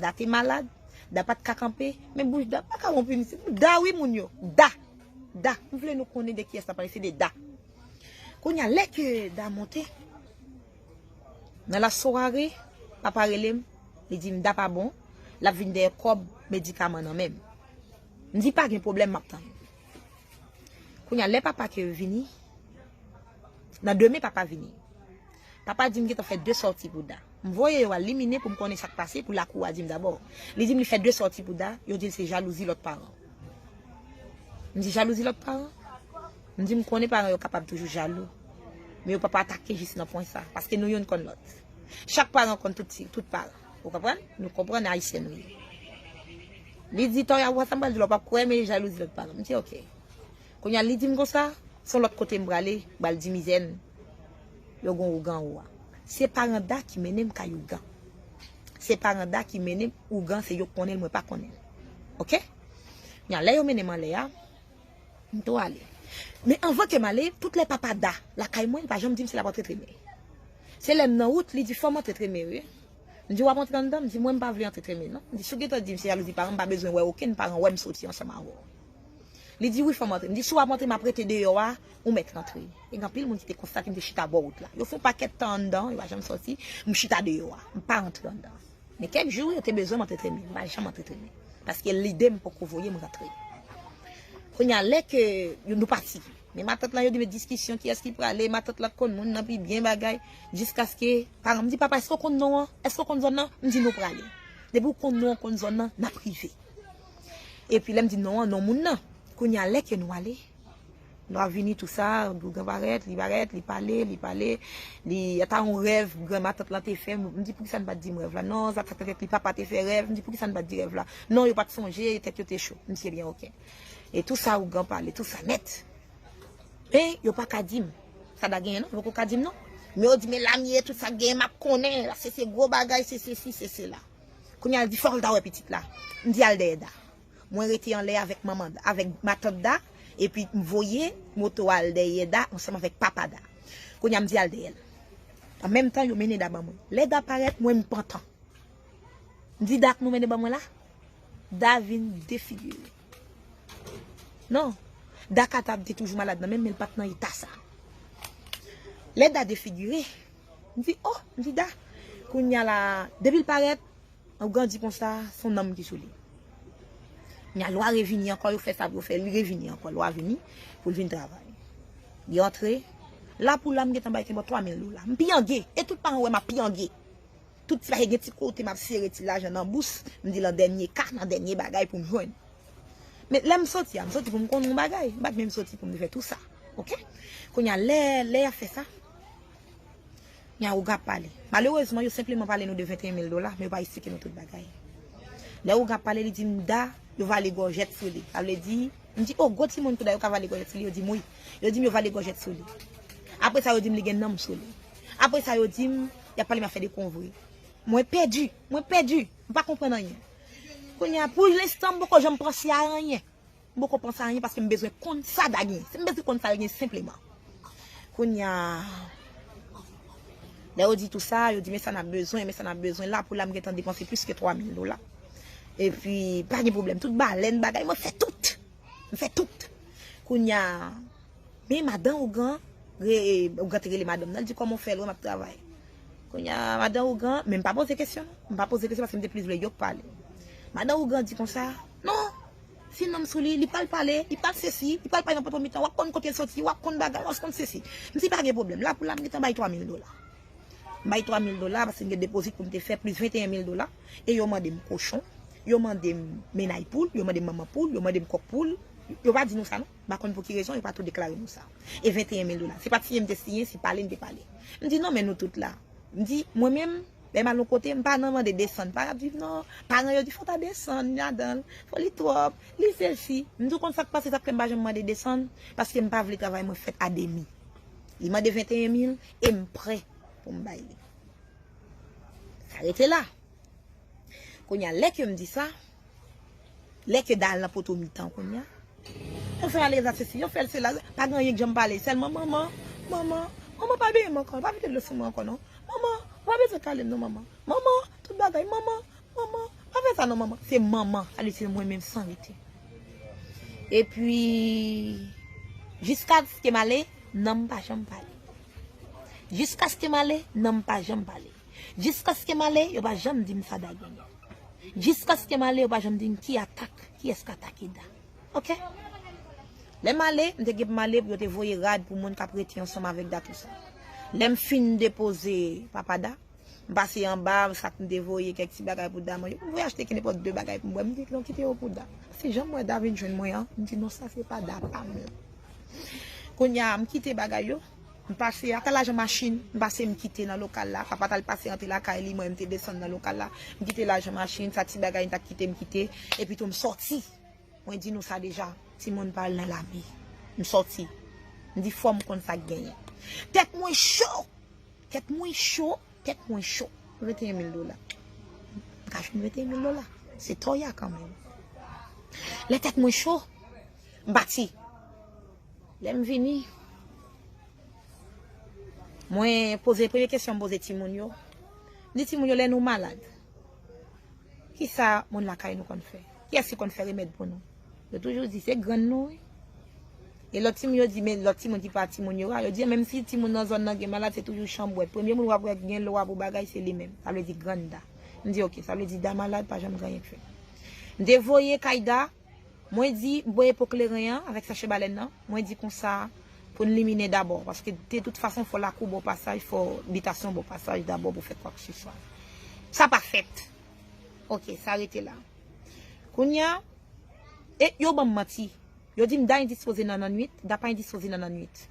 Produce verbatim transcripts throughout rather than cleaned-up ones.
Da te malad, Da pa t ka kanpe, men bouch Da pa ka wonp isit. Da wi moun yo, Da. Da. M vle nou konnen de kiyès n ap pale, se de Da. Kounye a, lè ke Da monte, nan lasware, papa rele m, li di m Da pa bon, l ap vin dèyè kòb medikaman nan men m. M di pa gen pwoblèm, m ap tann. Kounye a, lè papa ke vini, nan demen papa vini. Papa di m gentan fè de sòti pou Da. M voye yo al liminen pou m konnen sa k pase, pou lakou a di m dabò. Li di m li fè de sòti pou Da, yo di l se jalouzi lòt paran. M di jalouzi lòt paran? M di m konnen paran yo kapab toujou jalou. Men yo pa pa atake jis nan pwen sa, paske nou youn konn lòt. Chak paran konn tout ti, tout paran. Ou konprann? Nou konprann ayisyen nou ye. Li di, Toya, ou wè sa m pral di w la, w p ap kwè, men jalouzi lòt paran. M di, oke. Kounye a, li di m konsa, se yon lòt kote m prale, m pral di mizè n, yo gon ougan ou a. Se paran Da ki mennen m kay ougan. Se paran Da ki mennen m ougan, se yo k konnen l, mwen pa konnen l. Oke? Kounye a, lè yo mennen m anlè a, m tou ale. Men anvan ke m ale, tout lè papa Da lakay mwen, li pa janm di m si l ap antre tremen. Se lè m nan wout, li di, fò m antre tremen wi. M di, w ap antre anndan? M di, mwen, m pa vle antre tremen non. M di, si w gentan di m se jalouzi paran, m pa bezwen wè okenn paran wè m soti ansanm avè w. Li di, wi, fò m antre. M di, si w ap antre, m ap rete deyò a, ou mèt rantre. E gen anpil moun ki te konstate m te chita bò wout la. Yo fè yon pakèt tan anndan, yo pa janm sòti, m chita deyò a. M pa rantre anndan. Men kèk jou, yo te bezwen m antre tremen. M pa janm antre tremen. Paske lide m poko voye m rantre. Kounye a, lè ke yo, nou pati. Men matant lan, yo di, men diskisyon, kiyès ki prale, matant lan konn moun nan pi byen bagay, jiskaske, paran m di, papa, èske w konn non an? Èske w konn zòn nan? M di, nou prale. Depi w konn non an, konn zòn nan, n ap rive. Epi lè m di non an, non moun nan. Kounye a, lè ke nou ale, Lwa vini, tou sa, ougan parèt, li parèt, li pale, li pale, li, ata yon rèv granmatant lan te fè, m di, poukisa n pa t di m rèv la? Non, sa fè tèt li, papa te fè rèv, m di, poukisa n pa t di rèv la? Non, yo pa t sonje, tèt yo te cho. M di, ebyen, oke. E tou sa, ougan pale, tou sa nèt. Men, yo pa ka di m. Sa Da genyen, non, yo poko ka di m, non. Men yo di, men Lamie, tout sa k genyen, m ap konnen, la, se, se gwo bagay, se sesi, se sela. Kounye a, l di, fò l ta wè pitit la. M di, al dèyè Da. Mwen rete anlè avèk manman, avèk matant Da, epi m voye moto a al dèyè Da ansanm avèk papa Da. Kounye a m di al dèyè l. An menm tan, yo mennen Da ban mwen. Lè Da parèt, mwen m pantan. M di Da k nou mennen ban mwen la, Da vin defigire. Non, Da ka ta te toujou malad nan men m, men l pa t nan eta sa. Lè Da defigire, m di, oh, m di Da. Kounye a la, depi l parèt, Ougan di konsa, se yon nanm ki sou li. Nya lwa revini ankò, yo fè sa pou yo fè, li revini ankò, lwa vini pou l vin travay. Li antre, la pou la m gentan bay kenbò twa mil dola. M pyange, e tout paran wè m ap pyange. Tout ti bagay gen ti kote m ap sere ti lajan nan bous, m di nan dènye ka, nan dènye bagay pou m jwenn. Men lè m soti a, m soti pou m konn yon bagay, m pa t menm soti pou m te fè tou sa. Oke? Kounye a lè, lè y ap fè sa, Nya ougan ap pale. Malerezman, yo senpleman pale nou de venteyen mil dola, men yo pa esplike nou tout bagay. Lè ougan ap pale, li di m Da, yo vale gòjèt sou li. Sa vle di, m di, o, gwo timoun tou Da, yo ka vale gòjèt sou li, yo di m wi. Yo di m yo vale gòjèt sou li. Apre sa, yo di m li gen nanm sou li. Apre sa, yo di m, y ap pale m afè de konvre. Mwen pèdi, mwen pèdi, m pa konprann anyen. Kounye a, pou lenstan, m poko janm panse a anyen. M poko panse a anyen paske m bezwen konn sa Da gen. Se m bezwen konn sa l gen senpleman. Kounye a, lè yo di tou sa, yo di, men sa n ap bezwen, men sa n ap bezwen. La pou la, m gentan depanse plis ke twa mil dola. Epi, pa gen pwoblèm. Tout balèn, bagay, mwen fè tout. M fè tout. Kounye a, men madan ougan, re, ougan te rele madanm nan, l di, kòman w fè l wè m ap travay? Kounye a, madan ougan, men m pa poze kesyon, non. M pa poze kesyon paske m te plis vle yo k pale. Madan ougan di konsa, non, si nanm sou li, li pral pale, li pral sesi, li pral pale nan poto mitan, w ap konn kote l soti, w ap konn bagay, w ap konn sesi. M di pa gen pwoblèm, la pou la m gentan bay twa mil dola. M bay twa mil dola paske m gen depozit pou m te fè plis venteyen mil dola. E yo mande m kochon, yo mande m mennay poul, yo mande m manman poul, yo mande m kòk poul. Yo pa di nou sa non. M pa konn pou ki rezon yo pa tou deklare nou sa. E venteyen mil dola. Se pa t siyen m te siyen, se pale m te pale. M di non men nou tout la. M di mwen menm, lè m al yon kote, m pa nan mande desann. Pa ap viv non. Paran yo di fò w ta desann ladan l. Fò li twòp, li sesi. M di w konn sa k pase, sa k fè m pa janm mande desann, paske m pa vle travay mwen fèt a demi. Li mande venteyen mil e m prè pou m bay li. Sa rete la. Kounye a, lè ke m di sa, lè ke Da al nan poto mitan kounye a, yo fè l ale sa sesi, yo fè l sela, pa gen anyen k janm pale, sèlman manman, manman, manman pa benyen m ankò, pa vide dlo sou mwen ankò non. Manman, ou pa bezwen kale m non manman. Manman, tout bagay, manman, manman, pa pa non manman, se manman. Sa vle di se mwen menm san rete. Epi, jiskaske m ale, nanm pa janm pale. Jiskaske m ale, nanm pa janm pale. Jiskaske m ale, yo pa janm di m sa Da genyen. Jiskaske m ale, yo pa janm di m ki atak, kiyès k atake Da. Oke? Lè m ale, m te gen pou m ale, pou yo te voye rad pou moun k ap rete ansanm avèk Da, tousa. Lè m fin depoze papa Da, m pase anba, sa k m te voye, kèk ti bagay pou Da manje. M voye achte ki nenpòt de bagay pou m bwè. M di, "Non, kite yo pou Da." Se jan m wè Da vin jwenn mwen an, m di, "Non, sa se pa Da pa m." Kounye a, m kite bagay yo, m pase ata lajan machin, m pase m kite nan lokal la. Papa t al pase antre lakay li, mwen m te desann nan lokal la. M kite lajan machin, sa ti bagay m t ap kite, m kite. Epi tou m sòti. Mwen di nou sa deja, timoun pa al nan lame. M sòti. M di fò m konn sa k genyen. Tèt mwen cho! Tèt mwen cho! Tèt mwen cho! Venteyen mil dola. M ka jwenn venteyen mil dola. Se toya kanmenm. Lè tèt mwen cho, m pati. Lè m vini, mwen poze, premye kesyon m poze timoun yo. M di timoun yo, lè nou malad, kisa moun lakay nou konn fè? Kiyès ki konn fè remèd pou nou? Yo toujou di, se grann nou, wi. E lòt timoun yo di, men lòt timoun ki pa timoun yo a, yo di, menm si timoun nan zòn nan gen malad, se toujou chanbwèt. Premye moun w ap wè gen lwa pou bagay, se li menm. Sa vle di grann Da. M di, oke, sa vle di Da malad, pa janm gen anyen k fèt. M te voye kay Da, mwen di, m voye po kleren an avèk sachè balèn nan. Mwen di konsa, pou n liminen dabò. Paske de tout fason, fò lakou ba w pasaj, fò bitasyon ba w pasaj dabò pou fè kwakeseswa. Sa pa fèt. Oke, sa rete la. Kounye a, e yo ban m manti. Yo di m Da endispoze nan lannwit, Da pa endispoze nan lannwit.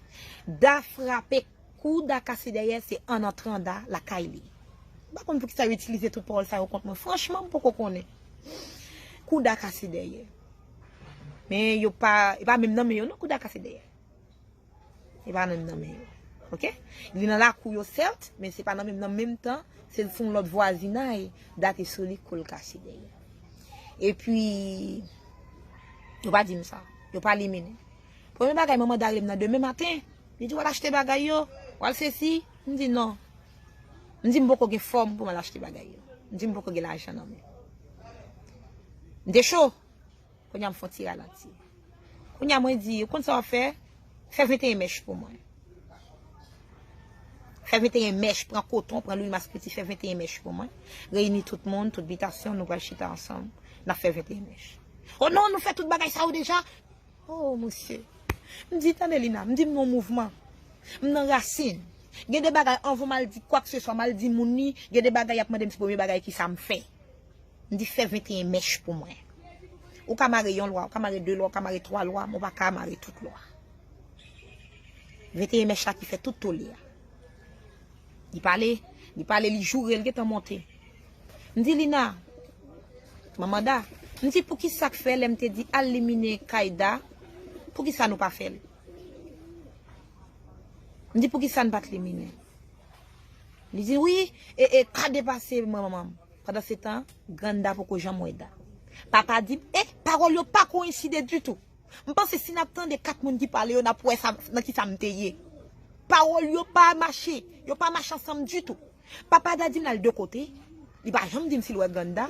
Da frape, kou Da kase dèyè, se an antran Da lakay li. M pa konn poukisa yo itilize tout pawòl sa yo kont mwen. Franchman, m poko konnen. Kou Da kase dèyè. Men yo pa, e pa menm nan men yo non, kou Da kase dèyè. E pa menm nan men yo. Oke? Li nan lakou yo, sèt, men se pa nan menm, nan menm tan, se sou yon lòt vwazinay, Da te sou li, kou l kase dèyè. Epi, yo pa di m sa. Yo pa liminen. Premye bagay, manman Da rele m nan demen maten. Li di, w al achte bagay yo, w al sesi. M di, non. M di, m poko gen fòm pou m al achte bagay yo. M di, m poko gen lajan nan men. M te cho. Kounye a m fè yon ti ralanti. Kounye a mwen di, ou konn sa w ap fè? Fè venteyen mèch pou mwen. Fè venteyen mèch, pran koton, pran lwil maspiti, fè venteyen mèch pou mwen. Reyini tout moun, tout bitasyon, nou pral chita ansanm. N ap fè venteyen mèch. O non, nou fè tout bagay sa yo deja. O, mesye. M di, tande Lina, m di m nan mouvman. M nan rasin. Gen de bagay, anvan m al di kwakeseswa, m al di moun li, gen de bagay y ap mande m se premye bagay ki sa m fè. M di fè venteyen mèch pou mwen. Ou ka mare yon lwa, ou ka mare de lwa, ou ka mare twa lwa, men ou pa ka mare tout lwa. Venteyen mèch la ki fè tout tole a. Li pale, li pale, li joure, li gentan monte. M di Lina, manman Da, m di poukisa k fè lè m te di al liminen kay Da, poukisa nou pa fè l? M di poukisa n pa t liminen? Li di wi, e, e ka depase manman m. Pandan se tan, grann Da poko janm wè Da. Papa di m, e, pawòl yo pa koyenside ditou. M panse si n ap tande kat moun ki pale yo, n ap wè sa, nan ki sa m te ye. Pawòl yo pa mache, yo pa mache ansanm ditou. Papa Da di m l al de kote, li pa janm di m si l wè grann Da.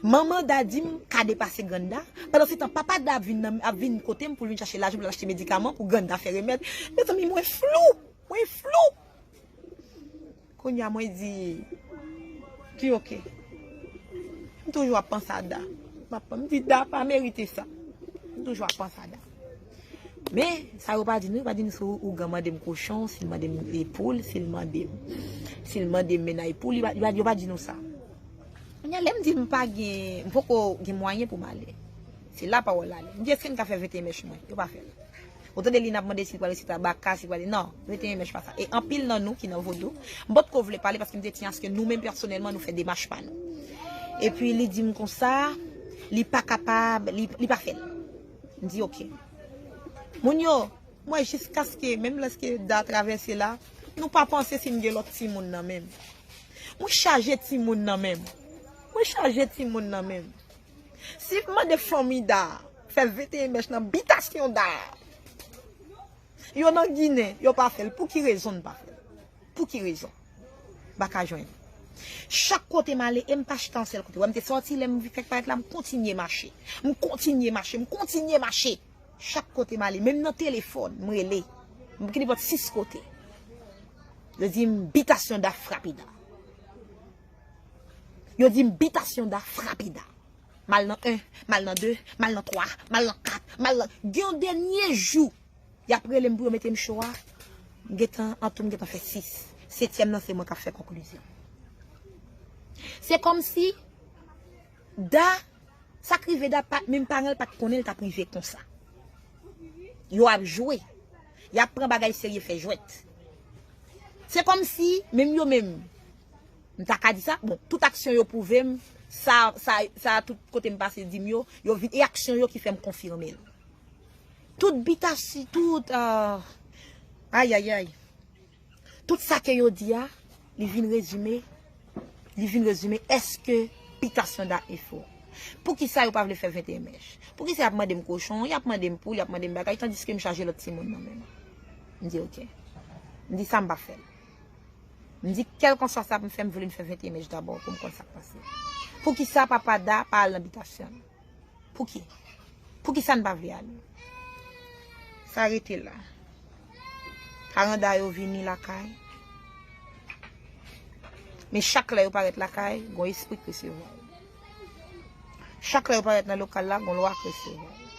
Manman Da di m ka depase grann Da. Pandan se tan, papa Da ap vin nan, ap vin kote m pou l vin chache lajan pou l achte medikaman pou grann Da fè remèd. Mezanmi, mwen flou, mwen flou. Kounye a mwen di, di oke. M toujou ap panse a Da. M ap, m di Da pa merite sa. M toujou ap panse a Da. Men, sa yo pa di nou, yo pa di nou si ougan mande m kochon, si l mande m poul, si l mande m, si l mande m mennaj poul, yo pa, yo pa, yo pa di nou sa. Kounye a, lè m di m pa gen, m poko gen mwayen pou m ale. Se la pawòl la ale. M di, èske n ka fè venteyen mèch mwen? Yo pa fè l. Ou tande li n ap mande si l pral resite abaka, si l pral, non, venteyen mèch pa sa. E anpil nan nou ki nan vodou, m potko vle pale paske m te tiyan aske nou menm pèsonèlman nou fè demach pa nou. Epi li di m konsa, li pa kapab, li, li pa fè l. M di oke. Moun yo, m wè jiskaske, menm lèske Da travèse la, nou pa panse si n gen lòt timoun nan men m. Mwen chaje timoun nan men m. Mwen chaje timoun nan men m. Si m mande fanmi Da fè venteyen mèch nan bitasyon Da, yo nan Ginen, yo pa fè l. Pou ki rezon n pa fè l? Pou ki rezon? M pa ka jwenn. Chak kote m ale, e m pa chita yon sèl kote. Wè, m te sòti, lè m fèk parèt la, m kontinye mache. M kontinye mache, m kontinye mache. Chak kote m ale, menm nan telefòn, m rele. M ki nenpòt sis kote. Yo di m bitasyon Da frape Da. Yo di m bitasyon Da frape Da. M al nan en, m al nan de, m al nan twa, m al nan kat, m al nan... Gen yon dènye jou, y ap rele m pou yo mete m cho a. M gentan, an tou, m gentan fè sis. Setyèm nan, se mwen k ap fè konklizyon. Se kòmsi Da, sa k rive Da, pa, menm paran l pa t konnen l t ap rive konsa. Yo ap jwe. Y ap pran bagay serye fè jwèt. Se kòmsi, menm yo menm, m ta ka di sa, bon, tout aksyon yo pwouve m, sa, sa, sa, tout kote m pase di m yo, yo vin, e aksyon yo ki fè m konfime l. Tout bitasi, tout, ah, ayayay. Tout sa ke yo di a, li vin rezime, li vin rezime, èske bitasyon Da e fo? Poukisa yo pa vle fè venteyen mèch? Poukisa y ap mande m kochon, y ap mande m poul, y ap mande m bagay, tandiske m chaje lòt timoun nan men m? M di, oke. M di, sa m pa fè l. M di, kèlkanswa sa pou m fè, m vle n fè venteyen mèch dabò pou m konn sa k pase. Poukisa papa Da pa al nan bitasyon l? Pouki? Poukisa n pa vle ale? Sa rete la. Paran Da yo vini lakay. Men chak lè yo parèt lakay, gon espri k resevwa yo. Chak lè yo parèt nan lokal la, gon lwa k resevwa yo.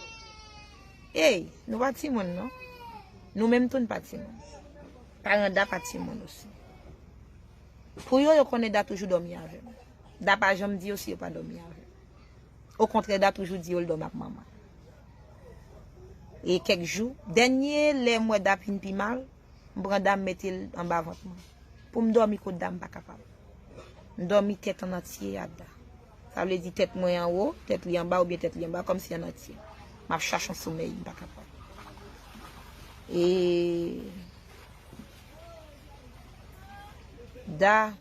Ey, nou pa timoun non. Nou menm tou n pa timoun. Paran Da pa timoun osi. Pou yo, yo konnen Da toujou dòmi avè m. Da pa janm di yo si yo pa dòmi avè m. Okontrè, Da toujou di yo l dòmi ak manman. E kèk jou, dènye lè m wè Da vin pi mal, m pran Da m mete l anba vant mwen. Pou m dòmi kot Da m pa kapab. M dòmi tèt an antye a Da. Sa vle di tèt mwen anwo, tèt li anba oubyen tèt li anba, kòmsi an antye. M ap chache yon somèy, m pa kapab. E Da,